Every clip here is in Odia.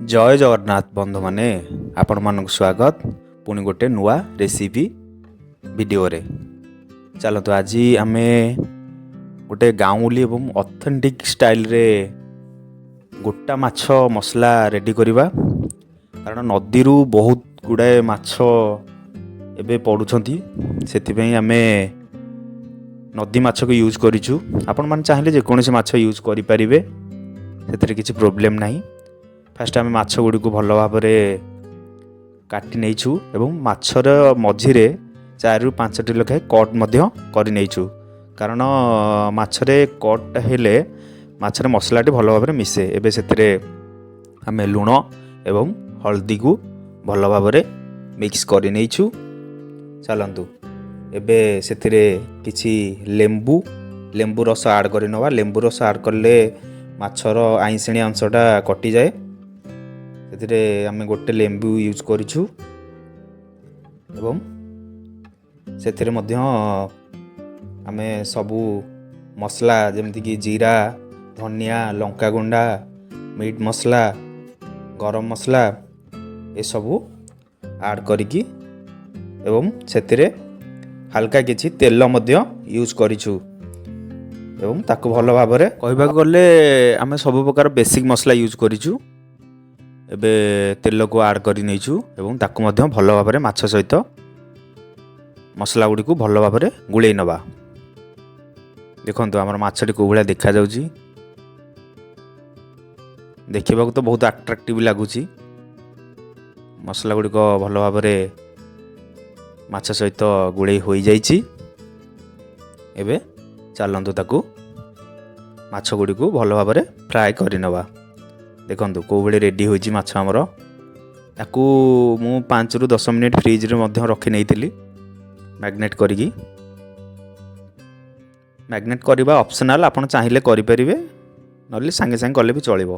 ଜୟ ଜଗନ୍ନାଥ ବନ୍ଧୁମାନେ, ଆପଣମାନଙ୍କୁ ସ୍ୱାଗତ ପୁଣି ଗୋଟେ ନୂଆ ରେସିପି ଭିଡ଼ିଓରେ। ଚାଲନ୍ତୁ, ଆଜି ଆମେ ଗୋଟେ ଗାଉଁଲି ଏବଂ ଅଥେଣ୍ଟିକ୍ ଷ୍ଟାଇଲରେ ଗୋଟା ମାଛ ମସଲା ରେଡ଼ି କରିବା, କାରଣ ନଦୀରୁ ବହୁତ ଗୁଡ଼ାଏ ମାଛ ଏବେ ପଡ଼ୁଛନ୍ତି। ସେଥିପାଇଁ ଆମେ ନଦୀ ମାଛକୁ ୟୁଜ୍ କରିଛୁ। ଆପଣମାନେ ଚାହିଁଲେ ଯେକୌଣସି ମାଛ ୟୁଜ୍ କରିପାରିବେ, ସେଥିରେ କିଛି ପ୍ରୋବ୍ଲେମ୍ ନାହିଁ। ଫାଷ୍ଟ ଆମେ ମାଛ ଗୁଡ଼ିକୁ ଭଲ ଭାବରେ କାଟି ନେଇଛୁ ଏବଂ ମାଛର ମଝିରେ 4ରୁ 5ଟି ଲେଖାଏଁ କଟ୍ ମଧ୍ୟ କରିନେଇଛୁ, କାରଣ ମାଛରେ କଟ୍ ହେଲେ ମାଛରେ ମସଲାଟି ଭଲ ଭାବରେ ମିଶେ। ଏବେ ସେଥିରେ ଆମେ ଲୁଣ ଏବଂ ହଳଦୀକୁ ଭଲ ଭାବରେ ମିକ୍ସ କରିନେଇଛୁ। ଚାଲନ୍ତୁ, ଏବେ ସେଥିରେ କିଛି ଲେମ୍ବୁ ରସ ଆଡ଼୍ କରିନେବା। ଲେମ୍ବୁ ରସ ଆଡ଼୍ କଲେ ମାଛର ଆଇଁଷିଣିଆ ଅଂଶଟା କଟିଯାଏ। ସେଥିରେ ଆମେ ଗୋଟେ ଲେମ୍ବୁ ୟୁଜ୍ କରିଛୁ ଏବଂ ସେଥିରେ ମଧ୍ୟ ଆମେ ସବୁ ମସଲା, ଯେମିତିକି ଜିରା, ଧନିଆ, ଲଙ୍କାଗୁଣ୍ଡା, ମିଟ୍ ମସଲା, ଗରମ ମସଲା, ଏସବୁ ଆଡ଼୍ କରିକି ଏବଂ ସେଥିରେ ହାଲକା କିଛି ତେଲ ମଧ୍ୟ ୟୁଜ୍ କରିଛୁ ଏବଂ ତାକୁ ଭଲ ଭାବରେ, କହିବାକୁ ଗଲେ ଆମେ ସବୁ ପ୍ରକାର ବେସିକ୍ ମସଲା ୟୁଜ୍ କରିଛୁ। ଏବେ ତେଲକୁ ଆଡ଼୍ କରି ନେଇଛୁ ଏବଂ ତାକୁ ମଧ୍ୟ ଭଲ ଭାବରେ ମାଛ ସହିତ ମସଲା ଗୁଡ଼ିକୁ ଭଲ ଭାବରେ ଗୋଳେଇ ନେବା। ଦେଖନ୍ତୁ, ଆମର ମାଛଟି କେଉଁ ଭଳିଆ ଦେଖାଯାଉଛି। ଦେଖିବାକୁ ତ ବହୁତ ଆଟ୍ରାକ୍ଟିଭ୍ ଲାଗୁଛି। ମସଲା ଗୁଡ଼ିକ ଭଲ ଭାବରେ ମାଛ ସହିତ ଗୋଳେଇ ହୋଇଯାଇଛି। ଏବେ ଚାଲନ୍ତୁ, ତାକୁ ମାଛ ଗୁଡ଼ିକୁ ଭଲ ଭାବରେ ଫ୍ରାଏ କରିନେବା। ଦେଖନ୍ତୁ, କେଉଁ ଭଳି ରେଡ଼ି ହୋଇଛି ମାଛ ଆମର। ତାକୁ ମୁଁ 5ରୁ 10 ମିନିଟ୍ ଫ୍ରିଜ୍ରେ ମଧ୍ୟ ରଖି ନେଇଥିଲି ମ୍ୟାରିନେଟ୍ କରିକି। ମ୍ୟାରିନେଟ୍ କରିବା ଅପସନାଲ୍, ଆପଣ ଚାହିଁଲେ କରିପାରିବେ, ନହେଲେ ସାଙ୍ଗେ ସାଙ୍ଗେ କଲେ ବି ଚଳିବ।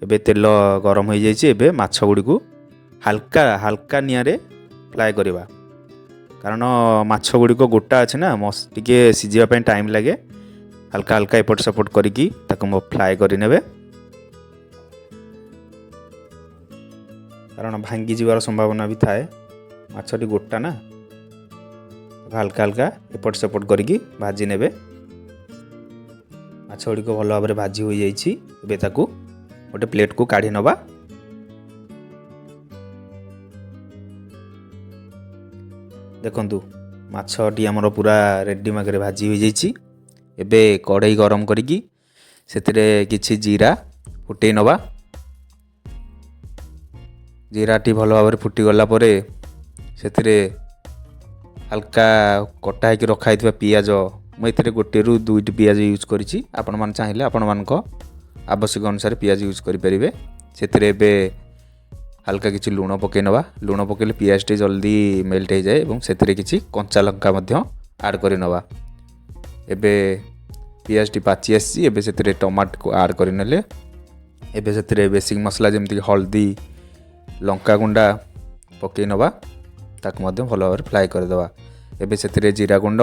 ଏବେ ତେଲ ଗରମ ହୋଇଯାଇଛି। ଏବେ ମାଛ ଗୁଡ଼ିକୁ ହାଲକା ହାଲକା ନିଆଁରେ ଫ୍ରାଏ କରିବା, କାରଣ ମାଛ ଗୁଡ଼ିକ ଗୋଟା ଅଛି ନା, ଟିକେ ସିଝିବା ପାଇଁ ଟାଇମ୍ ଲାଗେ। ହାଲକା ହାଲକା ଏପଟ ସେପଟ କରିକି ତାକୁ ଫ୍ରାଏ କରିନେବେ, କାରଣ ଭାଙ୍ଗି ଯିବାର ସମ୍ଭାବନା ବି ଥାଏ, ମାଛଟି ଗୋଟା ନା। ହାଲକା ହାଲକା ଏପଟ ସେପଟ କରିକି ଭାଜି ନେବେ। ମାଛ ଗୁଡ଼ିକ ଭଲ ଭାବରେ ଭାଜି ହୋଇଯାଇଛି। ଏବେ ତାକୁ ଗୋଟେ ପ୍ଲେଟ୍କୁ କାଢ଼ି ନେବା। ଦେଖନ୍ତୁ, ମାଛଟି ଆମର ପୁରା ରେଡ଼ି ମାଗରେ ଭାଜି ହୋଇଯାଇଛି। ଏବେ କଢ଼େଇ ଗରମ କରିକି ସେଥିରେ କିଛି ଜିରା ଫୁଟେଇ ନେବା। ଜିରାଟି ଭଲ ଭାବରେ ଫୁଟିଗଲା ପରେ ସେଥିରେ ହାଲକା କଟା ହେଇକି ରଖା ହେଇଥିବା ପିଆଜ, ମୁଁ ଏଥିରେ ଗୋଟିଏରୁ ଦୁଇଟି ପିଆଜ ୟୁଜ୍ କରିଛି। ଆପଣମାନେ ଚାହିଁଲେ ଆପଣମାନଙ୍କ ଆବଶ୍ୟକ ଅନୁସାରେ ପିଆଜ ୟୁଜ୍ କରିପାରିବେ। ସେଥିରେ ଏବେ ହାଲକା କିଛି ଲୁଣ ପକାଇ ନେବା। ଲୁଣ ପକାଇଲେ ପିଆଜଟି ଜଲ୍ଦି ମେଲ୍ଟ ହେଇଯାଏ ଏବଂ ସେଥିରେ କିଛି କଞ୍ଚା ଲଙ୍କା ମଧ୍ୟ ଆଡ଼୍ କରିନେବା। ଏବେ ପିଆଜଟି ପାଚି ଆସିଛି। ଏବେ ସେଥିରେ ଟମାଟୋକୁ ଆଡ଼୍ କରିନେଲେ। ଏବେ ସେଥିରେ ବେସିକ୍ ମସଲା, ଯେମିତିକି ହଳଦୀ, ଲଙ୍କାଗୁଣ୍ଡା ପକାଇ ନେବା। ତାକୁ ମଧ୍ୟ ଭଲ ଭାବରେ ଫ୍ରାଏ କରିଦେବା। ଏବେ ସେଥିରେ ଜିରା ଗୁଣ୍ଡ,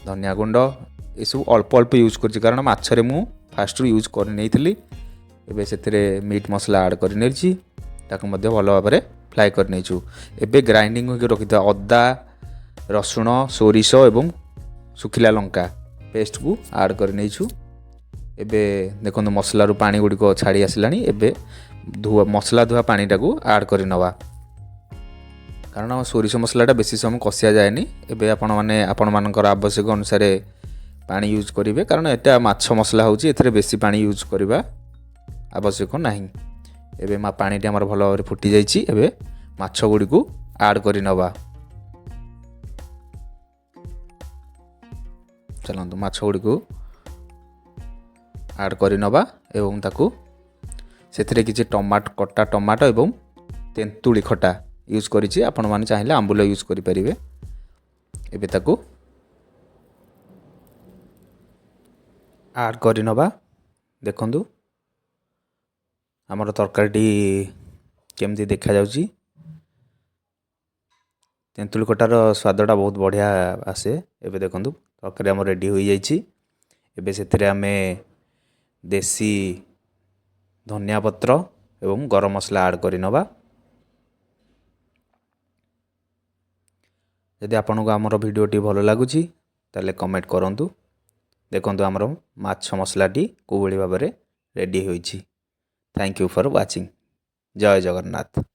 ଧନିଆ ଗୁଣ୍ଡ, ଏସବୁ ଅଳ୍ପ ଅଳ୍ପ ୟୁଜ୍ କରୁଛି, କାରଣ ମାଛରେ ମୁଁ ଫାଷ୍ଟରୁ ୟୁଜ୍ କରିନେଇଥିଲି। ଏବେ ସେଥିରେ ମିଟ୍ ମସଲା ଆଡ଼୍ କରିନେଇଛି। ତାକୁ ମଧ୍ୟ ଭଲ ଭାବରେ ଫ୍ରାଏ କରିନେଇଛୁ। ଏବେ ଗ୍ରାଇଣ୍ଡିଙ୍ଗ ହୋଇକି ରଖିଥିବା ଅଦା, ରସୁଣ, ସୋରିଷ ଏବଂ ଶୁଖିଲା ଲଙ୍କା ପେଷ୍ଟକୁ ଆଡ଼୍ କରିନେଇଛୁ। ଏବେ ଦେଖନ୍ତୁ, ମସଲାରୁ ପାଣି ଗୁଡ଼ିକ ଛାଡ଼ି ଆସିଲାଣି। ଏବେ ମସଲା ଧୁଆ ପାଣିଟାକୁ ଆଡ଼୍ କରିନେବା, କାରଣ ସୋରିଷ ମସଲାଟା ବେଶୀ ସମୟ କଷିଆ ଯାଏନି। ଏବେ ଆପଣମାନେ ଆପଣମାନଙ୍କର ଆବଶ୍ୟକ ଅନୁସାରେ ପାଣି ୟୁଜ୍ କରିବେ, କାରଣ ଏଟା ମାଛ ମସଲା ହେଉଛି, ଏଥିରେ ବେଶୀ ପାଣି ୟୁଜ୍ କରିବା ଆବଶ୍ୟକ ନାହିଁ। ଏବେ ପାଣିଟି ଆମର ଭଲ ଭାବରେ ଫୁଟି ଯାଇଛି। ଏବେ ମାଛ ଗୁଡ଼ିକୁ ଆଡ଼୍ କରିନେବା। ଚାଲନ୍ତୁ, ମାଛ ଗୁଡ଼ିକୁ ଆଡ଼୍ କରିନେବା ଏବଂ ତାକୁ ସେଥିରେ କିଛି ଟମାଟୋ, କଟା ଟମାଟୋ ଏବଂ ତେନ୍ତୁଳି ଖଟା ୟୁଜ୍ କରିଛି। ଆପଣମାନେ ଚାହିଁଲେ ଆମ୍ବୁଲ ୟୁଜ୍ କରିପାରିବେ। ଏବେ ତାକୁ ଆଡ଼୍ କରିନେବା। ଦେଖନ୍ତୁ, ଆମର ତରକାରୀଟି କେମିତି ଦେଖାଯାଉଛି। ତେନ୍ତୁଳି ଖଟାର ସ୍ୱାଦଟା ବହୁତ ବଢ଼ିଆ ଆସେ। ଏବେ ଦେଖନ୍ତୁ, ତରକାରୀ ଆମର ରେଡ଼ି ହୋଇଯାଇଛି। ଏବେ ସେଥିରେ ଆମେ ଦେଶୀ ଧନିଆ ପତ୍ର ଏବଂ ଗରମ ମସଲା ଆଡ଼୍ କରିନେବା। ଯଦି ଆପଣଙ୍କୁ ଆମର ଭିଡ଼ିଓଟି ଭଲ ଲାଗୁଛି, ତାହେଲେ କମେଣ୍ଟ କରନ୍ତୁ। ଦେଖନ୍ତୁ, ଆମର ମାଛ ମସଲାଟି କେଉଁଭଳି ଭାବରେ ରେଡ଼ି ହୋଇଛି। Thank you for watching. Jay Jagannath.